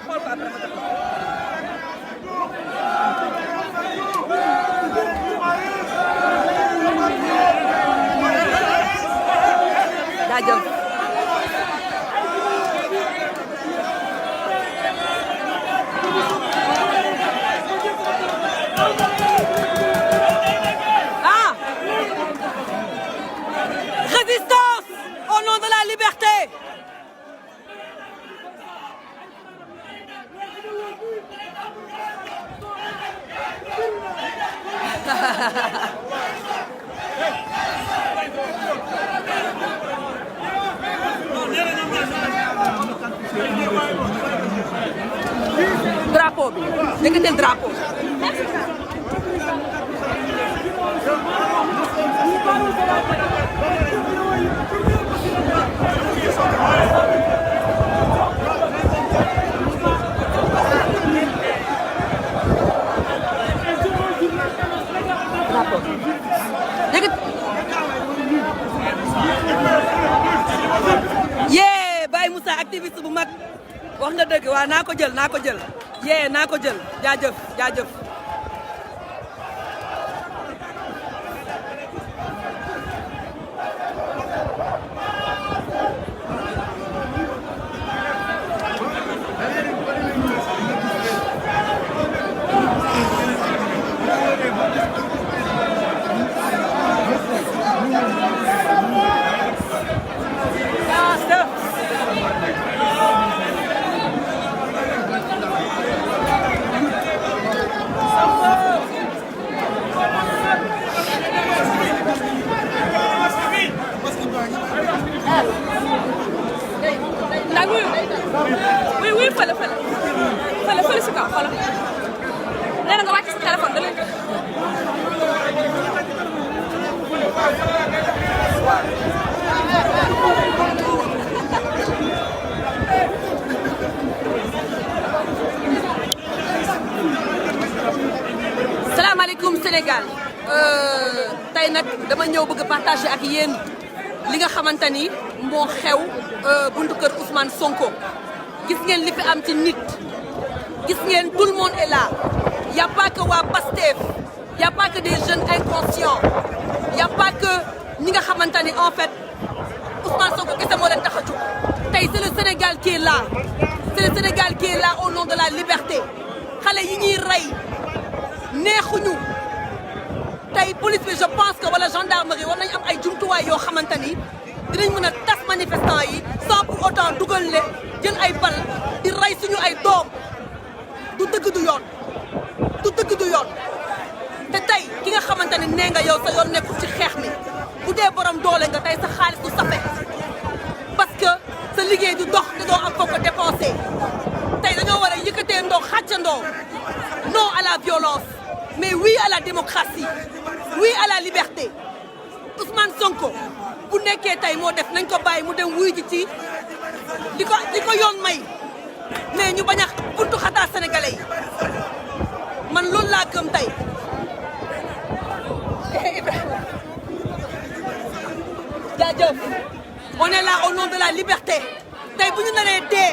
xool ko après ma jaajëf. Ah! Résistance au nom de la liberté. Drapeau bi yëkkatil drapeau. yee Baye Moussa activiste bu mag wax nga dëgg waaw naa ko jël yee naa ko jël jaajëf. oui fële si kaw xoolal nee na nga wàcc sa téléphone da leen salaamaaleykum Sénégal tey nag dama ñëw bëgg partager ak yéen li nga xamante ni moo xew buntu kër Ousmane Sonko gis ngeen li fi am ci nit gis ngeen tout le monde est là y a pas que waa Pastef y a pas que des jeunes inconscients y a pas que ñi nga xamante ni en fait Ousmane Sonko kese moo leen tax a jóg tey c'est le Sénégal qui est là c'est le Sénégal qui est là au nom de la liberté xale yi ñuy rey neexuñu tey police bi je pense que wala gendarmerie war nañu am ay jumtuwaay yoo xamante ni dinañ mën a tas manifestants yi sans pour autant dugal le jël ay bal di rey suñu ay doom du dëgg du yoon te tey ki nga xamante ni nee nga yow sa yoon nekkul ci xeex mi bu dee borom doole nga tey sa xaalis du safe parce que sa liggéey du dox te doo am foo ko dépensé tey dañoo war a yëkkatee ndoo xàccandoo non à la violence mais oui à la démocratie oui à la liberté Ousmane Sonko bu nekkee tey moo def nañ ko bàyyi mu dem wuy ji ci li ko yoon may mais ñu bañ a buntu xataa sénégalais yi man loolu laa gëm tey jaajëf on est là au nom de la liberté tey bu ñu naree dee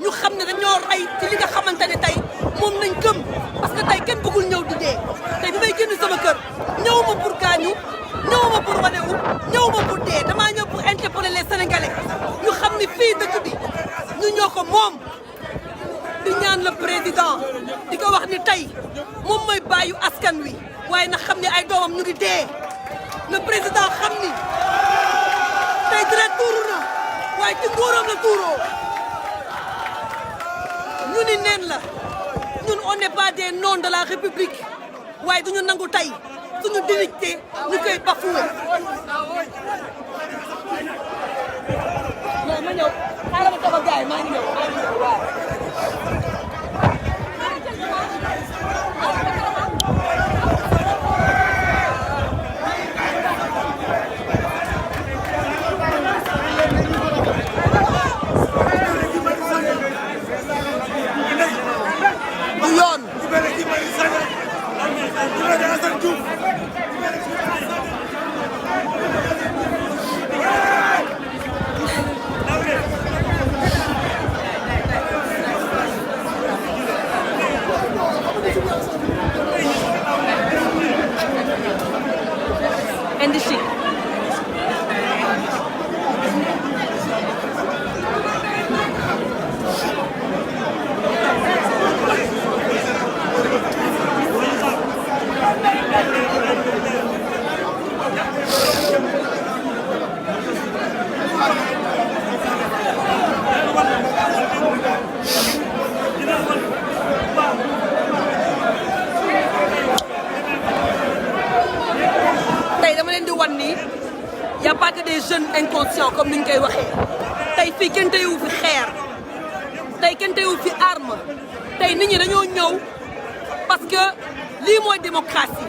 ñu xam ne dañoo rey ci li nga xamante ne tey moom nañ gëm parce que tey kenn bëggul ñëw di dee tey bi may génn sama kër ñëwuma pour gaañu ñëwuma pour wanewu ñëwuma pour dee damaa ñëw pour interpeller les sénégalais ñu xam ni fii dëkk bi ñu ñoo ko moom di ñaan le président di ko wax ni tey moom mooy bàyyu askan wi waaye na xam ni ay doomam ñu ngi dee le président xam ni tey deret tuuru na waaye ci nguuram la tuuroo ñu ni neen la ñun on n'est pas des noms de la république waaye duñu nangu tey suñu dignité ñu koy bafoué. non ma ñëw xaaral ma taxaw gars yi maa ngi ñëw waaw. du yoon. jeunes inconscients comme ni ñu koy waxee tey fii kenn teyewu fi xeer tey kenn teyewu fi arme tey nit ñi dañoo ñëw parce que lii mooy démocratie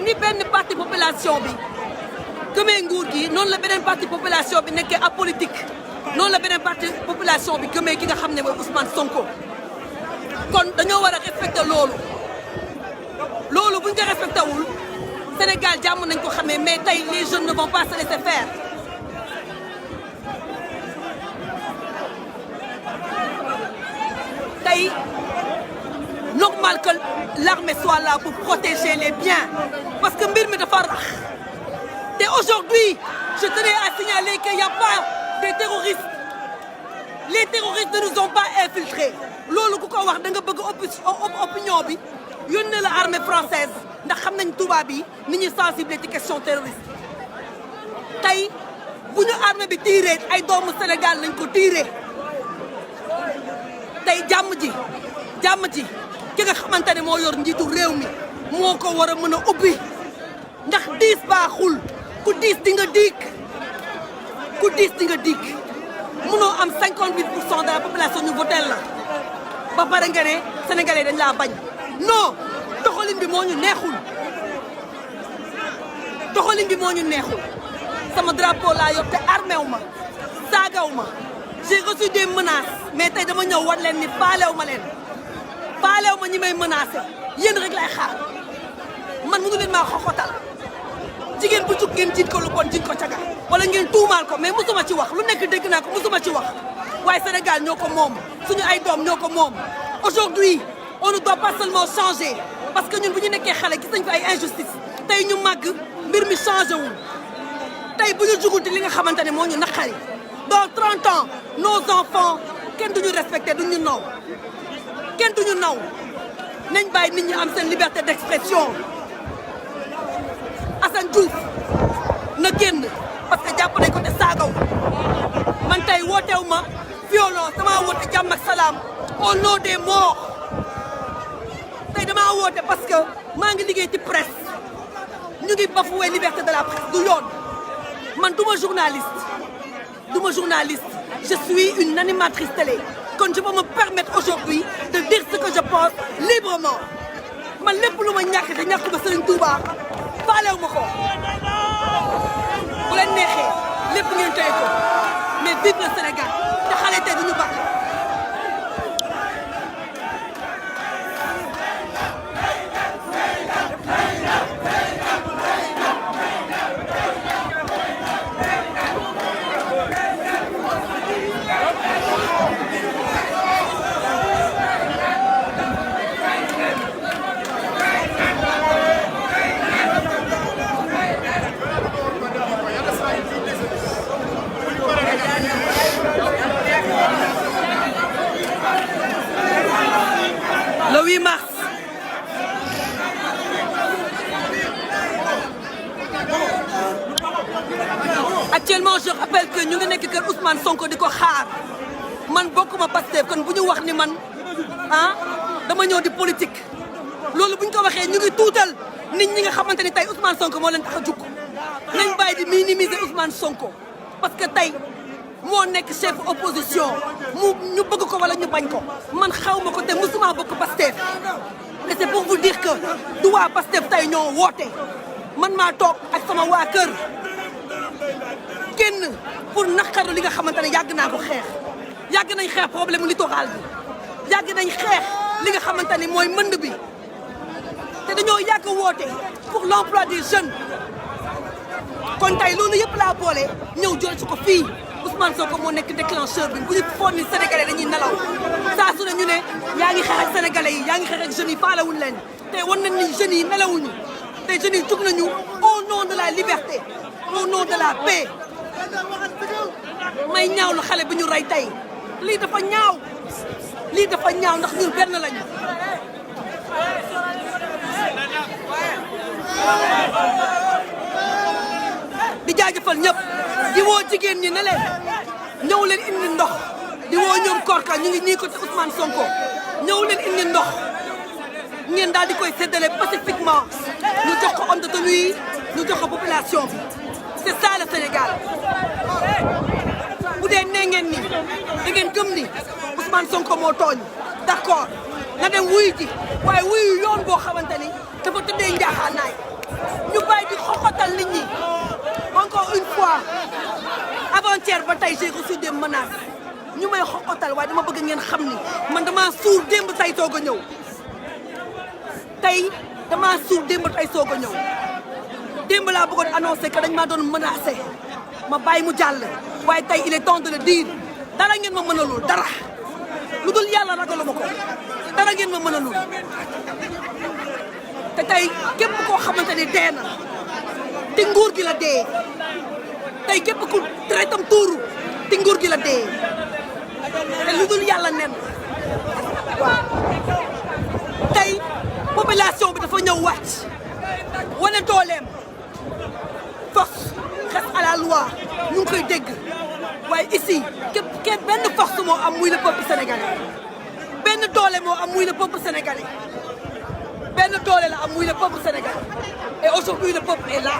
ni benn partie population bi gëmee nguur gi noonu la beneen partie population bi nekkee apolitique noonu la beneen partie population bi gëmee ki nga xam ne mooy Ousmane Sonko kon dañoo war a respecter loolu buñ ko respecté wul Sénégal jàmm nañ ko xamee mais tey les jeunes ne vont pas se laisser faire tey normal que l'armée soit là pour protéger les biens parce que mbir mi dafa rax te aujourd'hui je tenais à signaler qu'il n'y a pas des terroristes les terroristes ne nous ont pas infiltrés loolu ku ko wax da nga bëgg opinion bi yónnee la armée française ndax xam nañ tubaab yi ni ñuy sensible ci question terroriste tey bu ñu armée bi tiiree ay doomu Sénégal lañ ko tiiree tey jàmm ji ki nga xamante ne moo yor njiitu réew mi moo ko war a mën a ubbi ndax diis baaxul ku diis di nga diik mënoo am 58% de la population ñu voté la ba pare nga ne sénégalais dañ laa bañ non doxalin bi moo ñu neexul sama drapeau laa yor te armé wu ma saagaw ma j'ai reçu des menaces mais tey dama ñëw war leen ni faalew ma ñi may menacé yéen rek lay xaar man mënu leen maa xoxotal jigéen bu jug ngeen jiit ko lu bon jiit ko caga wala ngeen tuumaal ko mais musuma ci wax lu nekk dégg naa ko musuma ci wax waaye Sénégal ñoo ko moom suñu ay doom ñoo ko moom aujourd'hui on ne doit pas seulement changer parce que ñun bu ñu nekkee xale gis nañ fi ay injustice tey ñu màgg mbir mi changé wul tey bu ñu juguti li nga xamante ne moo ñu naqari dans 30 ans nos enfants kenn duñu respecté duñu naw kenn duñu naw nañ bàyyi nit ñi am seen liberté d'expression Assane Diouf na génn parce que jàpp nañ ko te saagaw man tey wooteew ma violence damaa woote jàmm ak salaam au nom des morts tey damaa woote parce que maa ngi liggéey ci presse ñu ngi bafoué liberté de la presse du yoon man du ma journaliste je suis une animatrice télé kon je peux me permettre aujourd'hui de dire ce que je pense librement man lépp lu ma ñàkk te ñàkk ba Serigne Touba faalew ma ko bu leen neexee lépp ngeen tey ko mais vive le Sénégal te xale tey duñu baax le 8 mars actuellement je rappelle que ñu ngi nekk kër Ousmane Sonko di ko xaar man bokkuma Pastef kon bu ñu wax ni man dama ñëw di politique loolu bu ñu ko waxee ñu ngi tuutal nit ñi nga xamante ni tey Ousmane Sonko moo leen tax a jug nañ bàyyi di minimiser Ousmane Sonko parce que tey moo nekk chef opposition ñu bëgg ko wala ñu bañ ko man xaw ma ko te musuma bokk Pastef mais c'est pour vous dire que du waa Pastef tey ñoo woote man maa toog ak sama waa kër kenn pour naqaru li nga xamante ne yàgg naa ko xeex yàgg nañ xeex problème littoral bi yàgg nañ xeex li nga xamante ni mooy mënd bi te dañoo yàgg woote pour l'emploi des jeunes kon tey loolu yëpp laa boole ñëw jël su ko fii Ousmane Sonko moo nekk déclencheur bi bu ñu foog ni sénégalais dañuy nelaw saa su ne ñu ne yaa ngi xeex ak sénégalais yi yaa ngi xeex ak jeunes yi faalewuñ leen te wan nañ ni jeunes yi nelawuñu te jeunes yi jug nañu au nom de la liberté au nom de la paix may ñaaw lu xale bi ñu rey tey lii dafa ñaaw ndax ñun benn lañu di jaajëfal ñëpp di woo jigéen ñi ne leen ñëw leen indi ndox di woo ñoom Korka ñu ngi ñii ko te Ousmane Sonko ñëw leen indi ndox ngeen daal di koy séddale pacifiquement ñu jox ko homme de tenue yi ñu jox ko population bi c'est ça le Sénégal bu dee nee ngeen ni da ngeen gëm ni Ousmane Sonko moo tooñ d'accord na dem wuyu ji waaye wuyu yoon boo xamante ni dafa tëddee njaaxaanaay ñu bàyyi di xoxotal nit ñi encore une fois avant-hier ba tey j'ai reçu des menaces ñu may xoxotal waaye dama bëgg ngeen xam ni man damaa suur démb tay soog a ñëw tey damaa suur démb tay soog a ñëw démb laa bëggoon annoncé que dañ maa doon menacé ma bàyyi mu jàll waaye tey il est temps de le dire dara ngeen ma mënalul dara lu dul yàlla ragaluma ko dara ngeen ma mënalul te tey képp koo xamante ni dee na te nguur gi la dee tey képp ku traitam tuuru te nguur gi la dee te lu dul yàlla nen waaw tey population bi dafa ñëw wàcc wane dooleem force reste à la loi ñu ngi koy dégg waaye ici képp benn force moo am muy le peuple sénégalais benn doole moo am muy le peuple sénégalais benn doole la am muy le peuple sénégalais et aujourd'hui le peuple est là.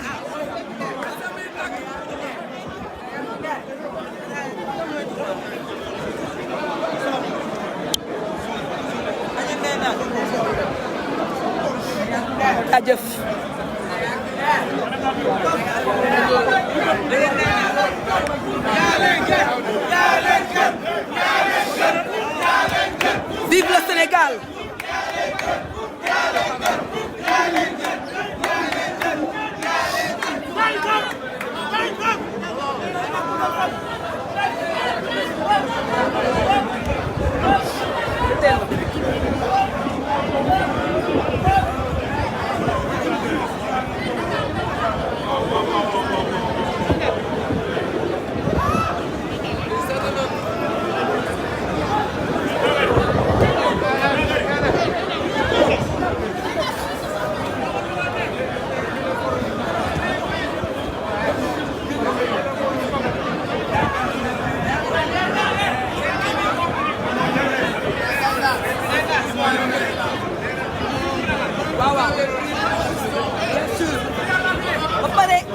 Jaajëf. Vive le Sénégal.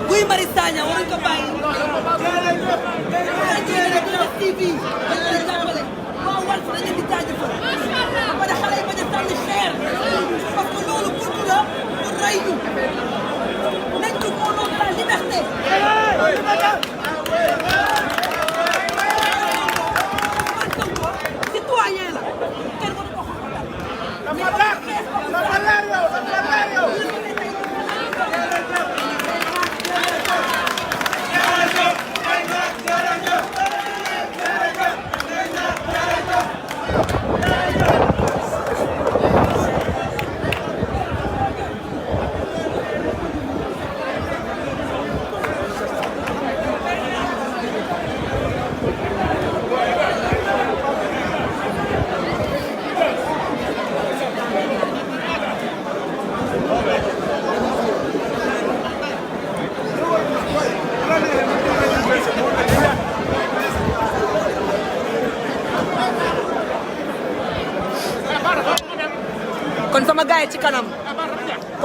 Guy Marius Sagna waruñu ko bàyyi. TV dañ leen di jàppale waaw Walf dañ leen di jaajëfal ba pare xale yi bañ a sànni xeer parce que loolu buntu la pour rey ñu nañ ñu au nom de la liberté. citoyen la kenn waru ko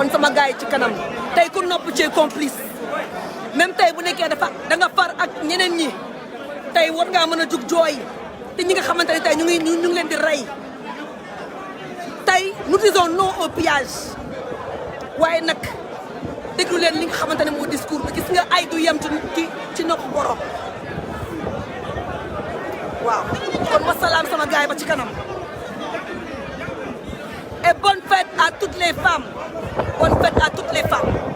kon sama gaay ci kanam tey ku nopp ci complice même tey bu nekkee da nga far ak ñeneen ñi tey war ngaa mën a jug jooy te ñi nga xamante ne tey ñu ngi leen di rey tey nous disons non au pillage waaye nag déglu leen li nga xamante ne moo discours bi gis nga ay du yem ci nopp borom waaw kon wasalaam sama gaay ba ci kanam. Et bonne fête à toutes les femmes. Bonne fête à toutes les femmes.